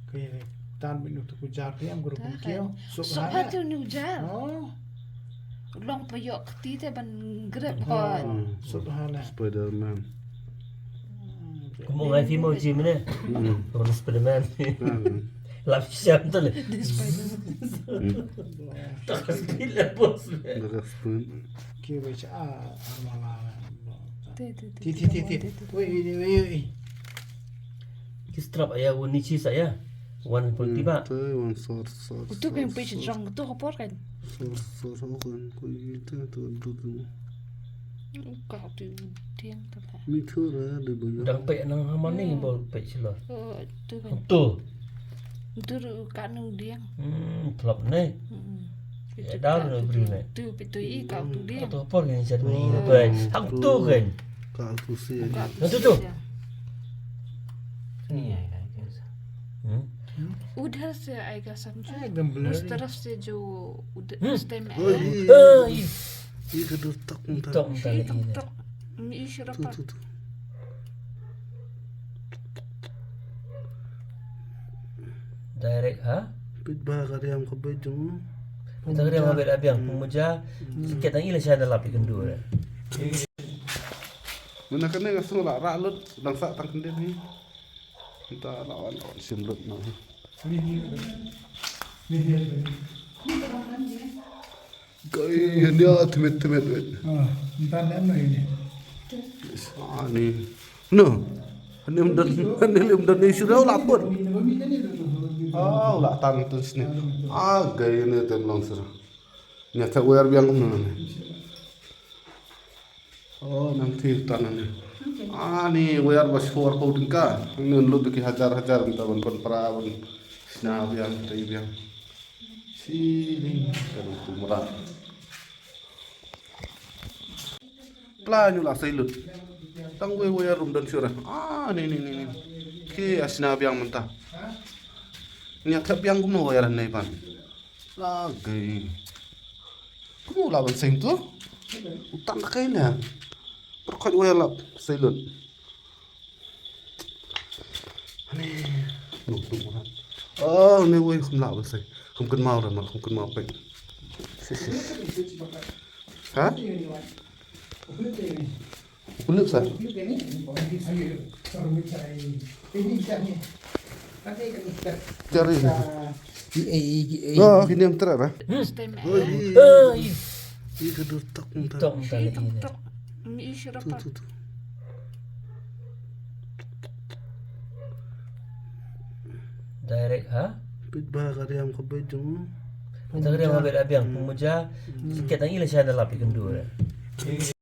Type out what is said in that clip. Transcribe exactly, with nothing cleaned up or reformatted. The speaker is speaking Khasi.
Ke tan binu tu ku jar piam guru kun kio. Sok ha tu nu jar. Oh. Long pa yok kti te ban grep hon. Sok ha la. Spider-Man. Kumno ngai fi mo jim ne? Kumno Spider-Man? Lap siam tu le. Tak speed le bos le. Kio baca ah armala. Ti ti ti ti. Wei wei wei. Ki strap aya wani chi sa ya. Wan pun tiba. Tu wan sor sor. Utu kan pe chi jong tu ko por kan. Sor sor sor kan ko itu tu tu tu. Ka tu tiang tu lah. Mi tu ra de bu. Dang pe nang ha mane bol pe chi lo. Tu kan. Tu. Tu ka nu diang. Hmm, thlop ne. Hmm. Ya dar ne bri ne. Tu pe tu i ka tu diang. Tu por kan chat ni pe. Hak tu kan. Ka tu si. Tu tu. Ni ai kan. Hmm? उधर से आएगा समझो। एकदम blurry। उस तरफ से जो उधर, उस टाइम में आएगा। ये तो दूर तक उनका। तक उनका ये नहीं है। तक, ये शराब तू, तू, तू। Direct ha? Pit ba ka riam ka bej jong. Pit ka riam ka bej abiang, hmm, pung muja. Hmm. Sikit ang ila siya na lapik kendur. Mena kane nga sung la ra lut dang sa tang kendit ni. Nta lawan lawan sim lut na. Kai hanya temet temet wet. Ah, nta nem na ini. Ani. No. Ani mdan ani mdan ni surau lapun. Ah, la tan tu sini. Ah, gaya ni tem long sir. Nya ta wer biang kumno ni. Oh, nang ti tan ni. Ani wer bas for ko dingka. Ni lut ki hajar hajar nta ban ban pra ban sna biang tai biang. Siling kan tu mera. Pla nyu la sailut. Tang wei wei rum dan syura. Ah, ni ni ni ni. Ki asna biang menta. Nya ta biang kumno wei ran nai pan. Lagi. Kumno la ban sing tu? Utan kai la. Perkot wei la sailut. Ani, nuk nuk mura. Oh, ni wei khum la ba sai. Khum kan mau ra ma, khum kan mau pek. Ha? Khum sa. Cari ni. Oh, kini yang tera ra. Ih, ka dur tok nta. Tok nta lagi ni. Tu tu tu. Direct ha? Pit ba ka riam ka bej jong. Pit ka riam ka bej abiang pung muja. Sikit ang ila siya na lapik kendur.